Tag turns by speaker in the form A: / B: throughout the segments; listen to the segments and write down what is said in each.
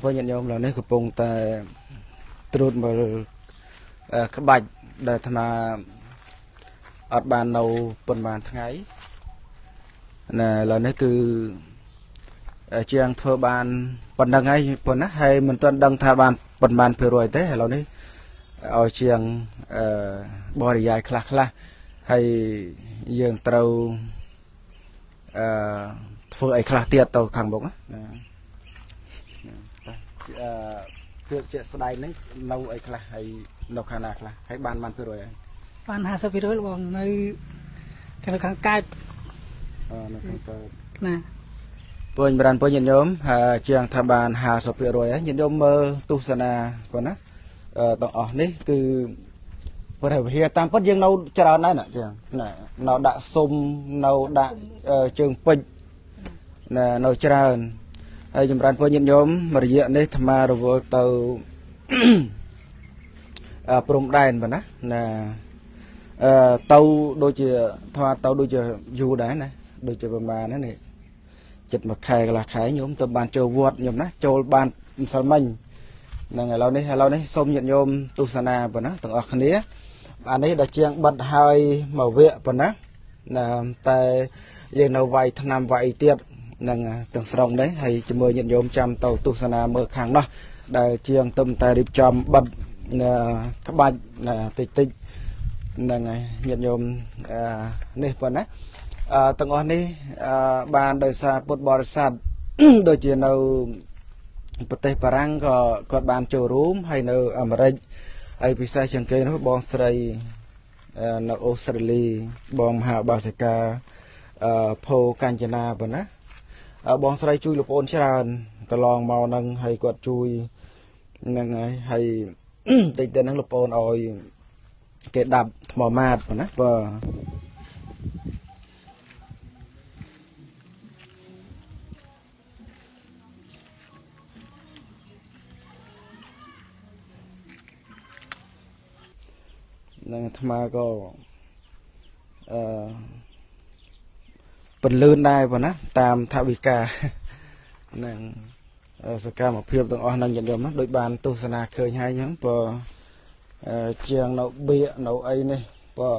A: បងញាតិញោមឡើយនេះកំពុងតែត្រួតមើលក្បាច់ដែលអាត្មាអត់បាននៅប៉ុន្មានថ្ងៃណាឡើយនេះគឺជាងធ្វើបានប៉ុណ្្នឹងហើយប៉ុណ្ណាហើយមិនទាន់ដឹងថាបានប៉ុន្មានភាគរយទេឥឡូវនេះឲ្យជាងបរិយាយខ្លះខ្លះហើយយើងត្រូវធ្វើអីខ្លះទៀតទៅខាងមុខណាភាពជាក់ស្ដែងហ្នឹងនៅអីខ្លះហើយនៅខាងណាខ្លះហើយបានបានភាគរយហើយ
B: បាន50%បងនៅខាងកើត
A: នៅខាងកើត
B: ណា
A: ពុញប្រានពុញញាតិញោមជាងថាបាន50%ហើយញាតិញោមមើលទស្សនាប៉ុណ្ណាទាំងអស់នេះគឺព្រះវិហារតាមពិតយើងនៅច្រើនដែរណាជាងណានៅដាក់សុំនៅដាក់ជើងពេជ្រណានៅច្រើនហើយចម្រើនពរញាតិញោមរយៈនេះអាត្មារវល់ទៅព្រំដែនប៉ុណ្ណាណាទៅដូចជាអាត្មាទៅដូចជាយូរដែរណាដូចជាប្រហែលណានេះចិត្តមួយខែកន្លះខែញោមទៅបានចូលវត្តញោមណាចូលបានម្សិលមិញហ្នឹងឥឡូវនេះសូមញាតិញោមទស្សនាប៉ុណ្ណាទាំងអស់គ្នាអានេះដល់ជាងបិទហើយមួយវគ្គប៉ុណ្ណាណាតែយើងនៅវាយថ្នាំវាយទៀតនឹងទាំងស្រុងនេះហើយជាមួយញាតិញោមចាំទៅទស្សនាមើលខាងនោះដែលជាងទំតែរៀបចំបិទក្បាច់តិចតិចហ្នឹងហើយញាតិញោមនេះប៉ុណ្ណាទាំងអស់នេះបានដោយសារពុទ្ធបរិស័ទដូចជានៅប្រទេសបារាំងក៏គាត់បានចូលរួមហើយនៅអាមេរិកហើយពិសេសជាងគេនោះបងស្រីនៅអូស្ត្រាលីបងមហាបាសិកាភោកញ្ចនាប៉ុណ្ណាបងស្រីជួយលោកប្អូនច្រើនកន្លងមកហ្នឹងហើយគាត់ជួយហ្នឹងហើយតិចទៅហ្នឹងលោកប្អូនឲ្យគេដាប់ថ្មម៉ាតប៉ុណ្ណាបើនឹងអាត្មាក៏ពន្លឿនដែរប៉ុណ្ណាតាមថវិកានឹងសកម្មភាពទាំងអស់នឹងញាតិញោមដូចបានទស្សនាឃើញហើយអញ្ចឹងបើជាងនៅបៀកនៅអីនេះបើ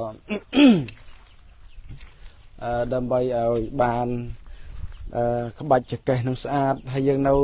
A: ដើម្បីឲ្យបានក្បាច់ចកេះនឹងស្អាតហើយយើងនៅ